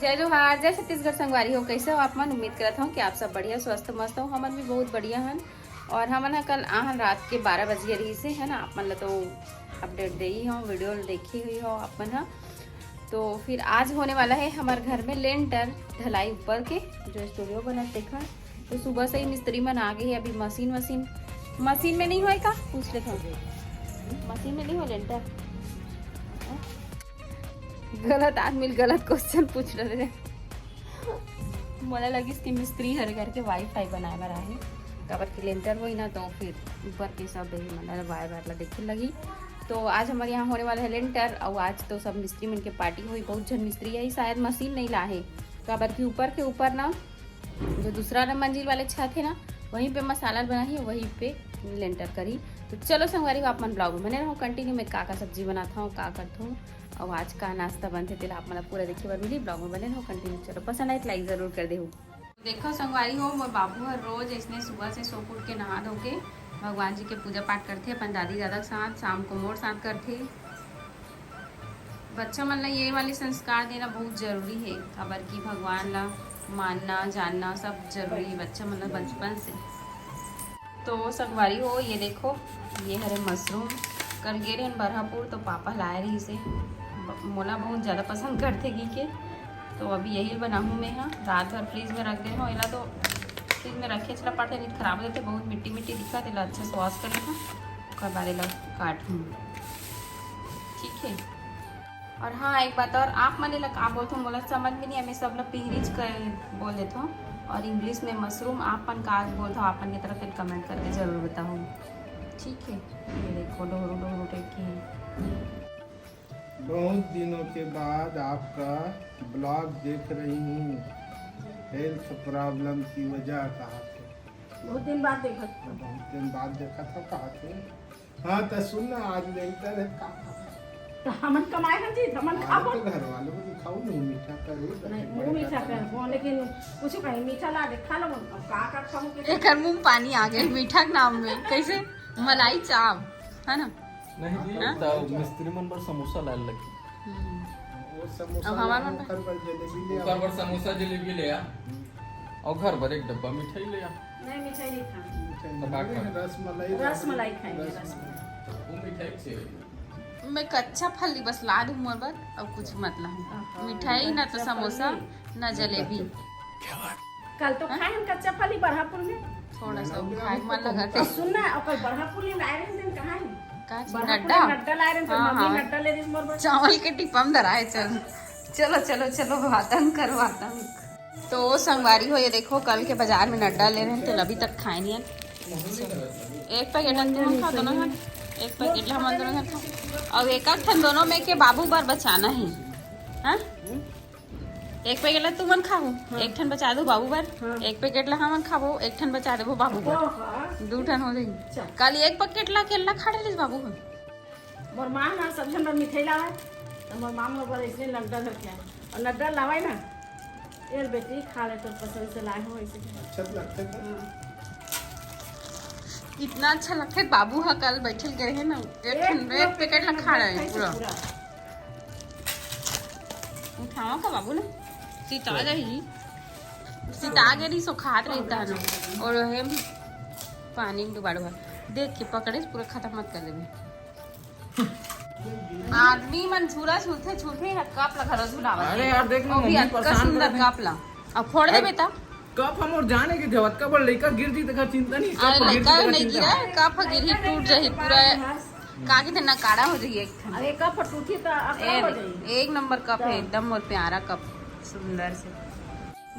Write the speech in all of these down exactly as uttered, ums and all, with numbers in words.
जय जोहार, जय छत्तीसगढ़ संगवारी हो। कैसे हो आप मन? उम्मीद करत हूँ कि आप सब बढ़िया, स्वस्थ, मस्त हो। हमन भी बहुत बढ़िया हन। और हमन ह कल आहन रात के बारह बजे रही से, है ना, आप मन ला तो अपडेट दे ही हो, वीडियो देखे हुई हो आप मन ह। तो फिर आज होने वाला है हमारे घर में लेंटर ढलाई ऊपर के, जो स्टूडियो बनत देखा। तो सुबह से ही मिस्त्री मन आ गए हैं। अभी मशीन वशीन, मशीन में नहीं होए का, पूछ लेता हूँ, मशीन में नहीं हो लेंटर। गलत आदमी ल गलत क्वेश्चन पूछ रहे। मोला लगिस कि मिस्त्री हरे करके वाईफाई बनाए बर आए, काबर कि लेंटर होई ना, तो फिर ऊपर के सब यही मतलब वायर वायर ला देखे लगी। तो आज हमारे यहाँ होने वाला है लेंटर, और आज तो सब मिस्त्री मन के पार्टी होई। बहुत झन मिस्त्री है, शायद मशीन नहीं ला है, काबर कि ऊपर के ऊपर ना जो दूसरा ना मंजिल वाले छत है ना, वहीं पे मसाला बना ही, वहीं पे लेंटर करी। तो चलो संगवारी हो, आप मन ब्लॉग में बने रहो, कंटिन्यू में का का सब्जी बनाता हूँ, का करता हूँ, और आज का नाश्ता बनथे, तेला आप मन ला पूरा देखे बर मिली। ब्लॉग में बने रहो कंटिन्यू। चलो, पसंद आए तो लाइक जरूर कर देहू। देखो संगवारी हो, मोर बाबू हर रोज इसने सुबह से सो उठ के नहा धो के भगवान जी के पूजा पाठ करथे, अपन दादी दादा के साथ, शाम को मोर साथ करथे। बच्चा मन ला ये वाले संस्कार देना बहुत जरूरी है, काबर कि भगवान ला मानना जानना सब जरूरी है बच्चा मन ला बचपन से। तो संगवारी हो, ये देखो, ये हरे मशरूम। कल गे रहेन बरहापुर, तो पापा लाए रही से। ब-, मोला बहुत ज़्यादा पसंद करथे घी के, तो अभी यही बनाहूँ मैं। हाँ, रात भर फ्रिज में रख दे हो। एला तो फ्रिज में रखे चला पड़थे, नहीं तो खराब हो जाथे। बहुत मिट्टी मिट्टी दिखत, एला अच्छा से वॉश कर लेहूँ, ओकर बाद एला काटहूँ। ठीक है। और हाँ, एक बात और, आप मन एला का बोलथो, मोला समझ में नहीं आए, मैं सब ला पिहरीच कर बोल देथो। और इंग्लिश में मशरूम आप मन का बोलथो, आप मन के तरफ से कमेंट करके जरूर बताओ। ठीक है, ये देखो, डोहरू डोहरू टाइप के है। बहुत दिनों के बाद आपका ब्लॉग देख रही हूँ, हेल्थ प्रॉब्लम की वजह कहा थे। बहुत दिन बाद देखत। बहुत दिन बाद देखत हो कहा थे। हाँ, तो सुन ना, आज लेंटर है का? तो हमन कमाए हन जी, हमन अरे खाबो। तो घर वालों को दिखाओ, मुंह मीठा करो, नहीं, बड़े मुंह मीठा बड़े कर, वो, लेकिन कुछ कहीं मीठा ला दे, खा लो, अब का का खाऊं के? एकर मुंह पानी आ गए मीठा के नाम में। कैसे? मलाई चाप, है ना? नहीं जी, हाँ? तो मिस्त्री मन बर समोसा लाए लगी। हम्म। वो समोसा अब हमार ले, मन ओकर बर जलेबी ले ओकर आओ। बर समोसा जलेबी ले आ। और घर बर एक डब्बा मिठाई ले आ। नहीं, मिठाई नहीं खाना। मिठाई तो का नहीं, खा? रसमलाई रसमलाई खाएंगे, रसमलाई। रसमलाई। वो मिठाई से। मैं कच्चा फल ही बस ला दूं मोर बर, अब कुछ मत ला। हाँ, मिठाई ना तो कच्चा समोसा, फल ही। ना जलेबी। कल तो हाँ? खाए हम कच्चा फल ही बरहापुर में। थोड़ा सा खाए मन लगा थे। सुन ना, ओकर बरहापुर में लाए रहे दिन कहाँ है? का चीज? बरहापुर नड्डा? में नड्डा लाए रहे, तो हाँ, मम्मी हाँ। नड्डा ले दे मोर बर। चावल के टिपम धराए चल। चलो, चलो, चलो, वातन कर, वातन। तो संगवारी हो, ये देखो, कल के बाजार में नड्डा ले रहे हैं, तो अभी तक खाए नहीं है। एक पैकेट हम दोनों खा, दोनों खा, एक पैकेट ला हम दोनों खा। अब एक आध ठन दोनों में के बाबू बर बचाना है, हाँ? एक पैकेट ला तुमन खाबो, हाँ। एक ठन बचा दो बाबू बर, हाँ। एक पैकेट ला हमन खाबो, एक ठन बचा देबो बाबू बर। हाँ, हाँ। दू ठन हो जाही। चल। कल एक पैकेट ला अकेला खा डरिस बाबू ह। मोर माँ ना सब झन बर मिठाई लावय, तो मोर माँ मोर बर इसने नड्डा धर के आए। और नड्डा लावय ना, ये बेटी खा ले, तोर पसंद से लाए हो ऐसे। अच्छा तो लगथे का? हाँ। इतना अच्छा लगथे, बाबू ह कल बैठल के रहे ना, एक एक ठन, पूरा एक पैकेट ला पैकेट खा रहे हैं पूरा। पूरा। उठाओ का बाबू ना, सीता जाही, सीता आगे नहीं सो खात रहता है ना। और हम पानी में डुबा डुबा देख के पकड़े, पूरा खत्म मत कर देबे। आदमी मन झूला झूलथे, झूलथे, या कप ला घलो झुलावत अरे हे। यार, देख ना, वो भी मम्मी अतका परेशान सुंदर करत हे। कप ला। अब फोड़ अरे, देबे त? कप हमर जाने के जब अतका बड़ लइका गिर जी, तेकर चिंता नहीं, अरे, कप गिर लइका जी, तेकर नहीं चिंता। गिरा, कप ह गिरही, टूट जाही पूरा। का कहिथे, नकाड़ा हो जाही एक ठन। अरे, कप ह टूटही त अकड़ा ए हो रे, जाही। एक नंबर कप है, एकदम मोर प्यारा कप, सुंदर से।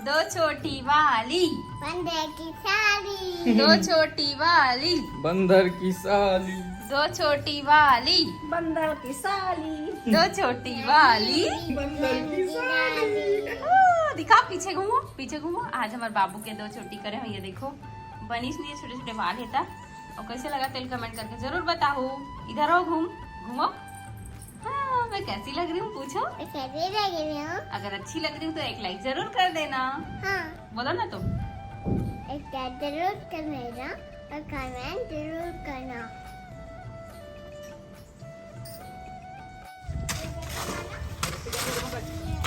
दो चोटी वाली। बंदर की साली। दो चोटी वाली। बंदर की साली। दो चोटी वाली। बंदर की साली। दो चोटी वाली। बंदर की साली। ओ, दिखा, पीछे घूमो, पीछे घूमो। आज हमारे बाबू के दो चोटी करे हो, ये देखो, बनिस नहीं है, छोटे छोटे बाल है ता। और कैसे लगा तेल कमेंट करके जरूर बताओ। इधर हो, घूम, घूमो। हाँ, मैं कैसी लग रही हूँ पूछो। मैं कैसी लग रही हूँ? अगर अच्छी लग रही हूँ तो एक लाइक जरूर कर देना। हाँ। बोलो ना तुम। एक लाइक जरूर कर देना और कमेंट जरूर करना।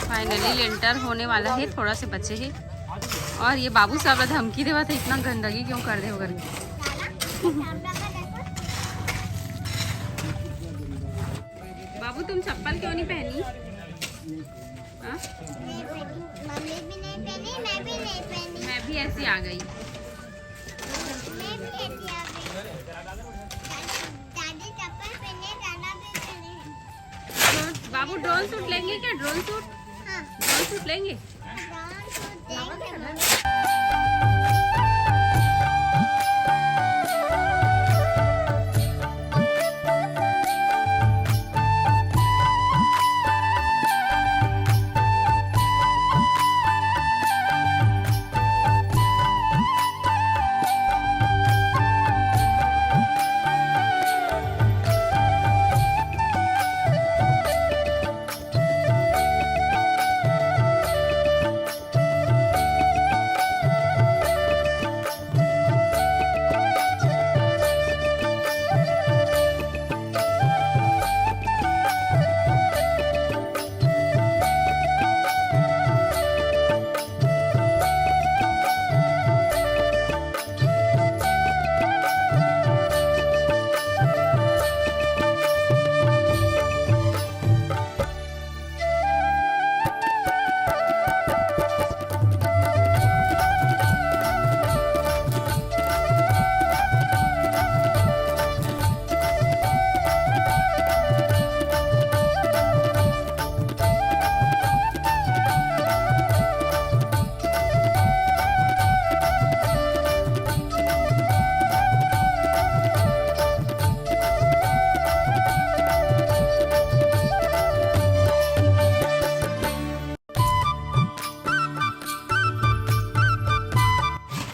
फाइनली लेंटर होने वाला है, थोड़ा से बचे है। और ये बाबू साहब ला धमकी देवत है, इतना गंदगी क्यों कर दे हो करके। बाबू, तुम चप्पल क्यों नहीं पहनी? हाँ? मम्मी भी नहीं पहनी, मैं भी नहीं पहनी। मैं भी ऐसी आ गई। मैं भी ऐसी आ गई। दादी, दादी चप्पल पहने, दादा भी पहने हैं। तो बाबू, ड्रोन शूट लेंगे क्या? Drone shoot? हाँ। ड्रोन शूट लेंगे? ड्रोन शूट लेंगे।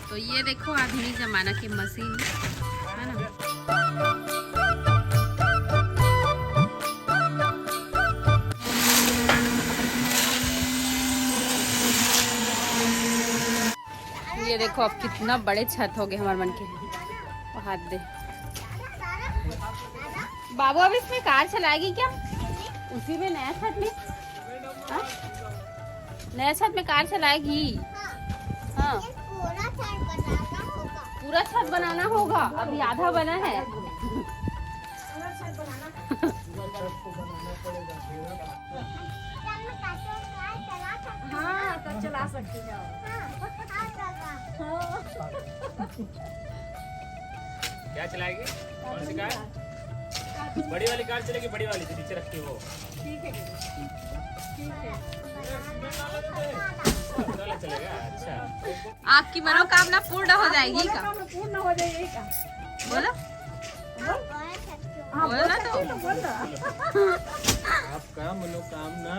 तो ये देखो आधुनिक जमाना की मशीन, है ना। ये देखो, अब कितना बड़े छत हो गए हमारे मन के। वो हाथ दे। बाबू, अब इसमें कार चलाएगी क्या? उसी में, नया छत में? हाँ? नया छत में कार चलाएगी? हाँ। पूरा छत बनाना होगा। पूरा छत बनाना होगा, अभी आधा बना है। हाँ, तब चला सकती है। क्या चलाएगी? कौन सी कार? बड़ी वाली कार चलेगी, बड़ी वाली जो नीचे रखी हो। ठीक है, ठीक है। वाला चलेगा, अच्छा। आपकी मनोकामना पूर्ण हो जाएगी का? मनोकामना पूर्ण हो जाएगी का? बोलो। हाँ, बोलो बोल ना सकती तो। तो बोल दो। आपका मनोकामना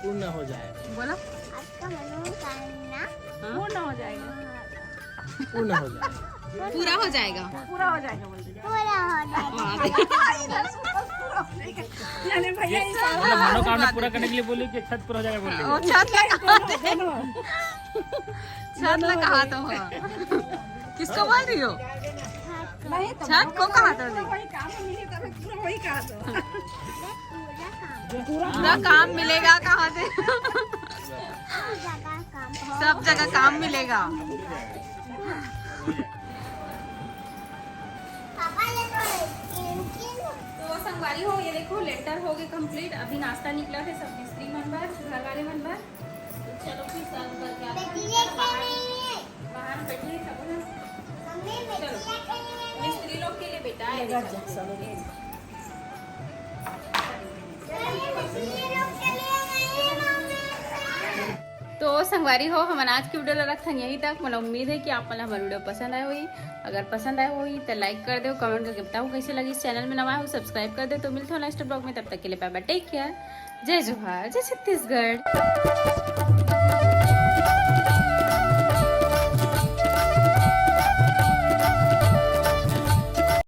पूर्ण हो जाएगा। बोलो। आपका मनोकामना हाँ? पूर्ण हो जाएगा। पूर्ण हो जाएगा। पूरा हो जाएगा। पूरा हो जाएगा, बोल दो। पूरा हो जाएगा। हाँ, देखो। पूरा हो जाएगा। यानी भैया, ये सारा मतलब मनोकामना पूरा करने के लिए बोली कि छत पूरा हो जाएगा, बोल रही वो है। छत लगा दोनों, दोनों। छत लगा तो हाँ। किसको बोल रही हो? नहीं तो छत को कहा था? वही काम मिली, तब पूरा वही कहा था। पूरा काम मिलेगा कहाँ से? सब जगह काम मिलेगा। तो संगवारी हो, ये देखो, लेंटर हो गए कंप्लीट। अभी नाश्ता निकला थे सब मिस्त्री मन बर, घर वाले मन बर। तो चलो फिर सर्व करके आते हैं। बाहर, बाहर बैठे हैं सब ना। चलो, मिस्त्री लोग के लिए बेटा है। तो संगवारी हो, हमन आज के वीडियो ला रखथन यहीं तक। मोला उम्मीद है कि आप मन ला हमर वीडियो पसंद आए होही। अगर पसंद आए होही तो लाइक कर दो, कमेंट करके बताओ कैसे लगी। चैनल में नवा हो, सब्सक्राइब कर दो। तो मिलते हो नेक्स्ट ब्लॉग में, तब तक के लिए बाय बाय, टेक केयर, जय जोहार, जय छत्तीसगढ़।